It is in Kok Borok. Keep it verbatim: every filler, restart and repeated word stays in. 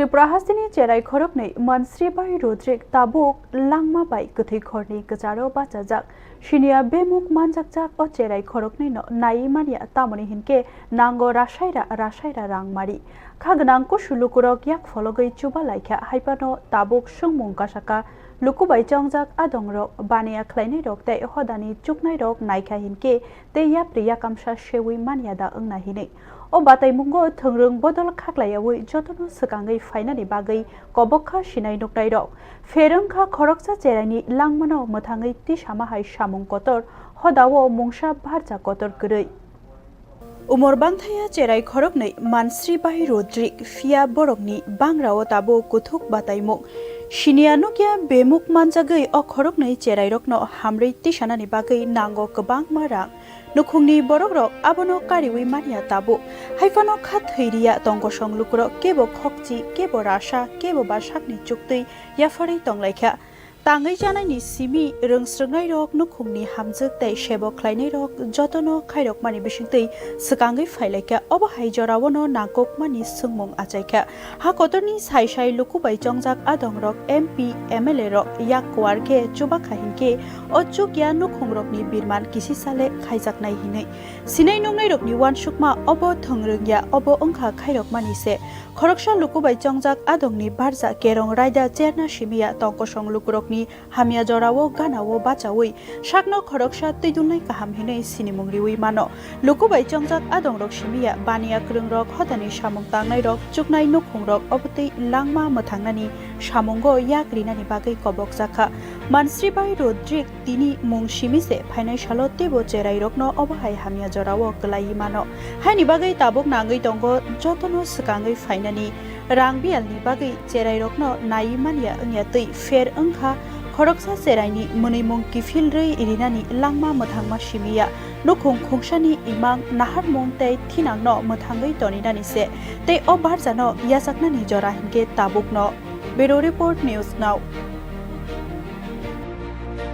Tripura hasteni cherai khoroknwi Mansri bai Rodrik tabuk langma bai kwthwi khorni kwcharo bachajak. Siniya bemuk manjakjak o cherai khoroknwino naiwi manya, tamoni hinkhe nango rasaira rasaira rang mari. Kha gwnang kusu lukurok yak phologwi chuba laikha, hai phano tabuk swngmung kasaka luku bai chongjak adongrok baniya khlainairok tei hodani chuknairok naikha hinkhe tei yapri yakamsa sewi manya da wngna hinwi. O bataimungo thwngrwng bodol khaklaiyaui jotono swkangwi phainani bagwi kobokha sinai nuknairok. Pher wngkha khoroksa cheraini langmano mwthangwi tisama hai samung kotor, hodao mungsa barja kotor kwrwi. Umor bangthaya cherai khoroknwi Mansri bai Rodrik, phiya borokni bangrao tabuk kuthuk bataimung. Siniya nukya bemuk manjagwi o khoroknwi cherairokno hamrwi tisanani bagwi nango kwbangma rang. Nukhungni borokrok abono kariwi manya tabuk. Hai phano kha thwi riya tongkosong lukurok kebo khokchi, kebo rasa, kebo ba sakni chuktwi yapharwi tonglaikha. Tangwi chanaini simi rwngsrwngnairok, nukhungni hamjwk tei sebo khlainairok jotono khairokmani bisingtwi swkangwi phailaikha. Obo hai joraono nangkukmani swngmung achaikha. Ha kotorni sai sai luku bai chongjak adongrok, M P, M L A rok yak kuar khe chubakha hinkhe o chukya nukhungrokni birman kisisa le khaijaknai hinwi. Sinai nuknairokni uansukma obo thwngrwngya, obo wngkha khairokmani se. Khoroksa luku bai chongjak adongni barja kerong raida cherna simiya tongkosong lukurokni hamya jorao ganao bachaui sakno khoroksa twidulnai kaham hinwi sinimung riui mano. Luku bai chongjak adongrok simiya baniya kwrwngrok, hodani samung tangnairok, chuknai nukhungrok obotwi langma mwthangnani samungo yak rinani bagwi kobokjakha. Mansri bai Rodrik tini mung simi se phainai salo teibo cherairokno obo hai hamya jorao kwlaiwi mano. Haini bagwi tabuk nangwi tongo jotono swkangwi phainani. Rang biyalni bagwi cherairokno naiwi manya wngya twi pher wngkha khoroksa cheraini mwnwimung kiphilrwi rinani langma mwthangma simiya. Nukhung khungsani imang naharmung tei thinangno mwthangwi toninani se tei o barjano yachaknani jora hinkhe tabukno. Bureau Report, News Now.